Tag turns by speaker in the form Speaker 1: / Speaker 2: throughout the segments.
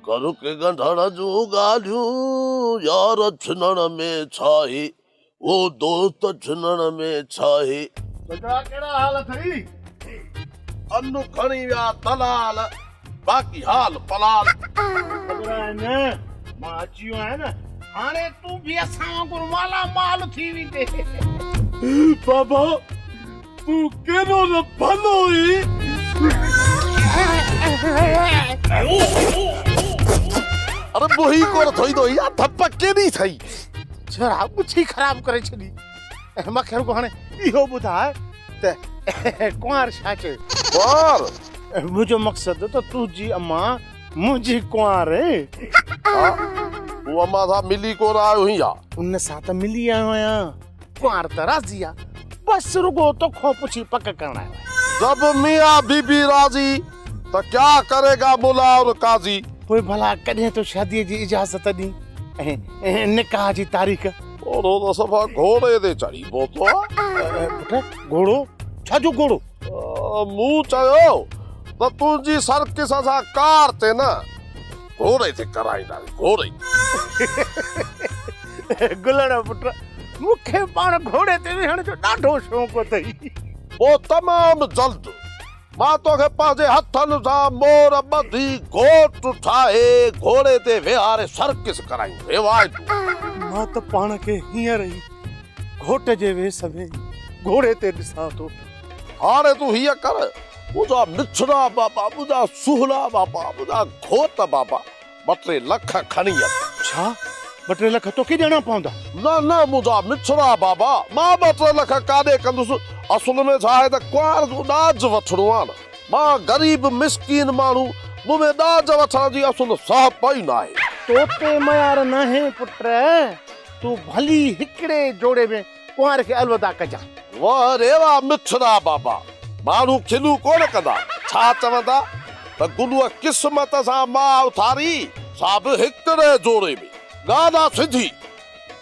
Speaker 1: ڪر ڪي ڳنڍڻ جون ڳالهيون يار ڇنڻ ۾ ڇاهي او دوست ڇنڻ ۾ ڇاهي.
Speaker 2: ٻچڙا ڪهڙا حال اٿئي؟
Speaker 1: ان کڻي ويا دلال باقي حال پلال.
Speaker 2: خبر آهي نه مان اچي ويو آهيان نه هاڻي تون به اسان وانگر مالا مال ٿي ويندين.
Speaker 1: بابا تون ڪيڏو نه ڀلو آهين. اڙي بوهي ڪونه ٿو ايندو اها ڌپ ڪيڏي ٿئي.
Speaker 2: ڇڙا ٻڇي خراب ڪري ڇڏي. مان کي رڳو هاڻي اهو ٻڌاء ته ڪنوار ڇا چيو؟
Speaker 1: ڪنوار؟
Speaker 2: منهنجو مقصد ته تنهنجي امان منهنجي ڪنوار.
Speaker 1: ها تون امان سان ملي ڪونه آيو هين ڇا؟
Speaker 2: ان سان ته ملي آيو آهيان. ڪنوار ته راضي آ، بس رڳو توکان پڇي پڪ ڪرڻ آيو آهيان.
Speaker 1: جب ميان بيبي راضي ته ڪيا ڪري گا ملا اور قاضي.
Speaker 2: پوء ڀلا ڪڏهن ٿو شاديء جي اجازت ڏين ۽ نڪاح جي تاريخ؟
Speaker 1: پوڙهو ته صفا گهوڙي تي چڙهي پهتو آ.
Speaker 2: پٽ گهوڙو؟ ڇا جو گهوڙو؟
Speaker 1: مون چيو ته تنهنجي سرڪس اسان ڪار تي نه گهوڙي تي ڪرائينداسين، گهوڙي تي.
Speaker 2: گلڻ پٽ، مون کي پاڻ گهوڙي تي ويهڻ جو ڏاڍو شوق اٿئي.
Speaker 1: پوء تمام جلد مان توکي پنهنجي هٿن سان مور ٻڌي گهوٽ ٺاهي گهوڙي تي ويهاري سرڪس ڪرائيندس. روايتون.
Speaker 2: مان ته پاڻ کي هينئر ئي گهوٽ جي ويس ۾ گهوڙي تي ڏسان ٿو.
Speaker 1: هاڻي تون هيئن ڪر، منهنجا مٺڙا بابا، منهنجا سهڻا بابا، منهنجا گهوٽ بابا، ٻه ٽي لک کڻي اچ.
Speaker 2: ڇا؟ ٻه ٽي لک توکي ڏيڻا پوندا؟
Speaker 1: نه نه منهنجا مٺڙا بابا، مان ٻه ٽي لک ڪاڏي ڪندس، اصل ۾ ڇا آهي ته ڪنوار جو ڏاج وٺڻو آهي نه، مان غريب مسڪين ماڻهو، مون ۾ ڏاج وٺڻ جي اصل سهپ ئي ناهي.
Speaker 2: توتي ميار ناهي پٽ، تون ڀلي هڪڙي جوڙي ۾ ڪنوار کي الوداع ڪجان.
Speaker 1: واهه ري واهه مٺڙا بابا، ماڻهو کلون ڪونه ڪندا، ڇا چوندا ته گلوء قسمت سان ماء اٿاري، سا به هڪڙي جوڙي ۾. ڳالهه آ سڌي،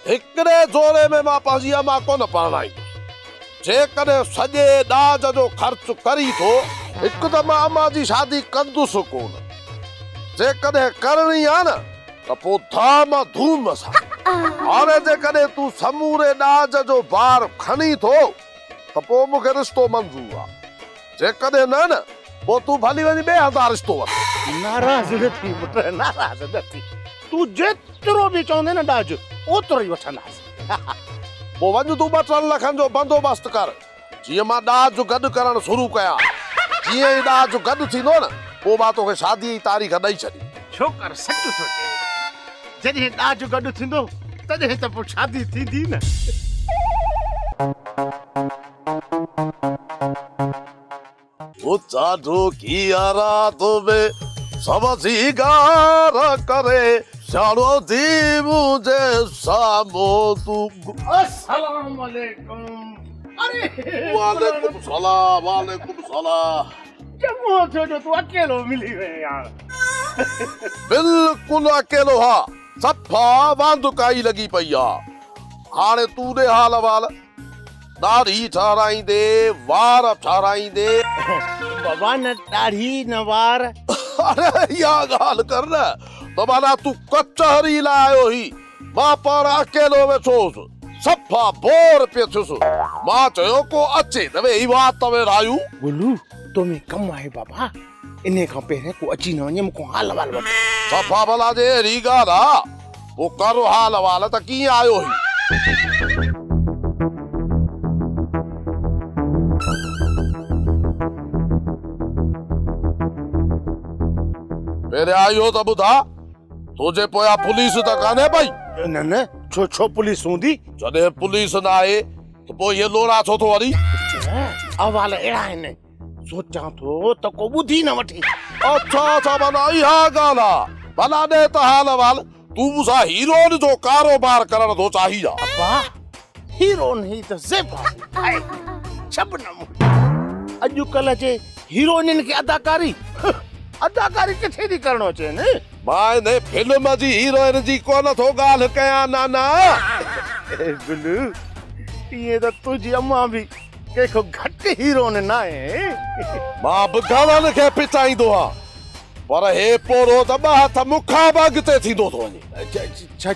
Speaker 1: هڪڙي جوڙي ۾ مان پنهنجي امان ڪونه پرڻائيندس. جيڪڏهن سڄي ڏاج جو خرچ ڪرين ٿو، هڪ ته مان امان جي شادي ڪندس ڪونه، جيڪڏهن ڪرڻي آ نه ته پوء ڌام ڌوم سان. هاڻي جيڪڏهن تون سموري ڏاج جو بار کڻين ٿو ته پوء مون کي رشتو منظور آ. جيڪڏهن نه نه پوء تون ڀلي وڃي ٻئي هنڌان رشتو وٺ.
Speaker 2: ناراض نه ٿي پٽ، ناراض نه ٿي. تون جيترو به چوندين نه ڏاج، اوترو ئي وٺنداسين.
Speaker 1: پوء وڃ تون ٻه ٽن لکن جو بندوبست ڪر. جيئن مان ڏاج گڏ ڪرڻ شروع ڪيان. جيئن ئي ڏاج گڏ ٿيندو نه، پوء مان توکي شاديء جي تاريخ ڏئي ڇڏيندس.
Speaker 2: ڇوڪر سچ ٿو چئي. جڏهن ڏاج گڏ ٿيندو، تڏهن ته پوء شادي ٿيندي نه.
Speaker 1: اچا ڍوڪيء رات ۾ سڀ سينگار ڪري سياڻو ٿي منهنجي سامهون تون.
Speaker 2: السلام عليڪم. اري
Speaker 1: وعليڪم سلام وعليڪم سلام.
Speaker 2: چڱو ٿيو جو تون اڪيلو ملي وئين يار.
Speaker 1: بلڪل اڪيلو ها صفا واندڪائي لڳي پئي آ. هاڻي تون ڏي حال احوال. ڏاڙهي ٺهرائيندي، وار ٺهرائيندي.
Speaker 2: بابا نه ڏاڙهي نه وار.
Speaker 1: اڙي اها ڳالهه ڪر نه ته معنيٰ تون ڪچهري لاء آيو هين. مان پاڻ اڪيلو ويٺو هوس. صفا بور پئي ٿيس. مان چيو ڪو اچي ته ويهي وات ويڙهايون.
Speaker 2: گلو تو ۾ ڪم آهي بابا. انهيء کان پهرين ڪو اچي نه وڃي مون کان حال احوال وٺ.
Speaker 1: صفا ڀلا جي اهڙي ڳالهه آ پوء ڪر حال احوال ته ڪيئن آيو هين. پهريان اهو ته ٻڌاء تنهنجي پويان پوليس ته ڪانهي پئي؟
Speaker 2: نه نه ڇو ڇو پوليس هوندي؟
Speaker 1: جڏهن پوليس ناهي ته پوء هيء لوڙها ڇو ٿو هڻين؟
Speaker 2: احوال اهڙا آهن سوچان ٿو ته ڪو ٻڌي نه وٺي.
Speaker 1: اڇا اڇا معنيٰ اها ڳالهه آ. ڀلا ڏي ته حال احوال، تون مون سان هيروئن جو ڪاروبار ڪرڻ ٿو چاهين ڇا؟
Speaker 2: ابا هيروئن هي ته زيبا آهي شبنم. اڄڪلهه جي هيروئنن کي اداڪاري اداڪاري ڪٿي ٿي ڪرڻ اچين.
Speaker 1: مان انهي فلم جي هيروئن جي ڪونه ٿو ڳالهه ڪيان نانا.
Speaker 2: گلو ائين ته تنهنجي امان به ڪنهن کان گهٽ هيروئن ناهي.
Speaker 1: مان به گهڻن کي پچائيندو هان. پر هي پوڙهو ته ٻه هٿ مون کان به اڳتي ٿيندو ٿو وڃي.
Speaker 2: ڇا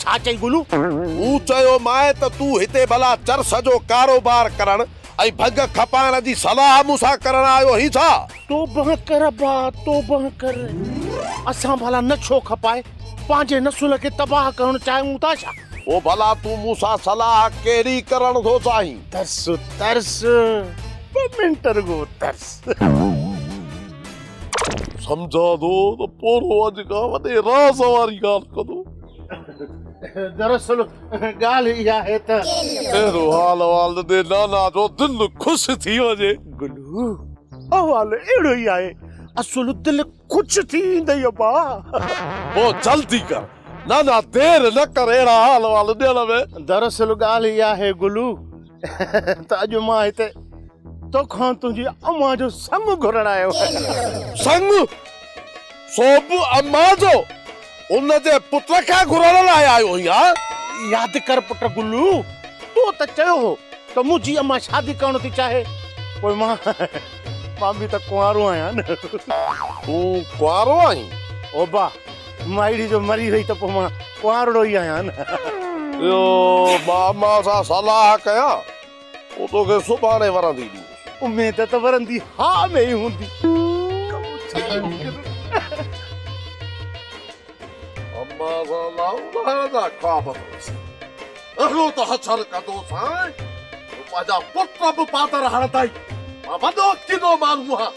Speaker 2: ڇا چئي گلو؟
Speaker 1: مون چيومانء ته تون هتي ڀلا چرس جو ڪاروبار ڪرڻ ۽ ڀنگ کپائڻ جي صلاح مون سان ڪرڻ آيو هين ڇا؟
Speaker 2: توبهه ڪر ابا توبهه ڪر. اسان ڀلا نشو کپائي پنهنجي نسل کي تباهه ڪرڻ چاهيون ٿا ڇا؟
Speaker 1: پوء ڀلا تون مون سان صلاح ڪهڙي ڪرڻ ٿو چاهين؟
Speaker 2: ترس ترس ٻه منٽ رڳو ترس.
Speaker 1: سمجهان ٿو ته پوڙهو اڄ کان وڏي راز واري ڳالهه ڪندو.
Speaker 2: دراصل ڳالهه اها آهي ته.
Speaker 1: اهڙو حال احوال ڏندي نانا جو دل خوش ٿي وڃي.
Speaker 2: گلو، احوال اهڙو ئي آهي. اصل دل خوش ٿي ويندئي ابا.
Speaker 1: پوء جلدي ڪر نانا دير نه ڪر اهڙا حال احوال ڏيڻ ۾.
Speaker 2: دراصل ڳالهه اها آهي گلو ته اڄ مان هتي توکان تنهنجي امان جو سڱ گهرڻ آيو آهيان.
Speaker 1: سڱ؟ سو به امان جو؟ ان جي پٽ کان گهرڻ لاء آيو آهين ها؟
Speaker 2: ياد ڪر پٽ گلو، تو ته چيو هو ته منهنجي امان شادي ڪرڻ ٿي چاهي، پوء مان مان به ته ڪنوارو آهيان نه.
Speaker 1: تون ڪنوارو آهين؟
Speaker 2: اوبا، مائڙي جو مري وئي ته پوء مان ڪنوارڙو ئي آهيان نه.
Speaker 1: اهو مان امان سان صلاح ڪيان، پوء توکي سڀاڻي ورندي ڏيندس.
Speaker 2: اميد ته ورندي ها ۾ ئي هوندي.
Speaker 1: امان سان لائون لاهڻ جا خواب اٿس. اهڙو ته حشر ڪندوسانء جو پنهنجا پٽ به پادر هڻندائي. مان وڏو ڪنو ماڻهو آهيان.